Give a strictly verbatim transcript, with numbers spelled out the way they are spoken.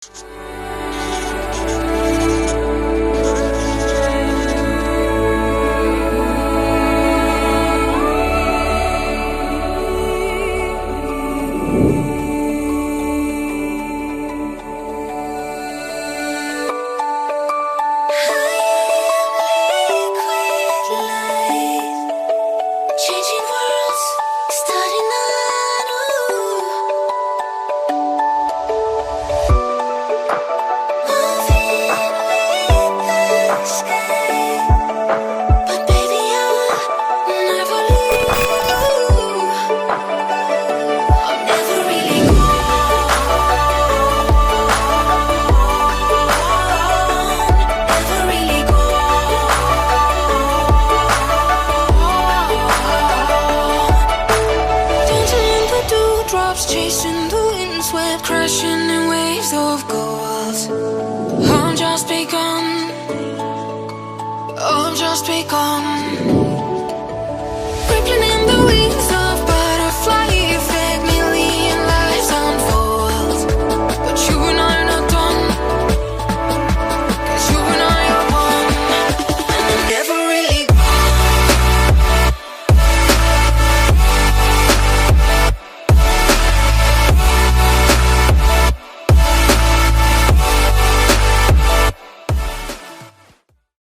Changing worlds, starting anew. Moving with the sky. But baby, I'll never leave you. I'm never really gone. Never really gone. Dancing in the dewdrops, chasing the windswept, crashing in waves of gold. I'm just begun. I'm just begun.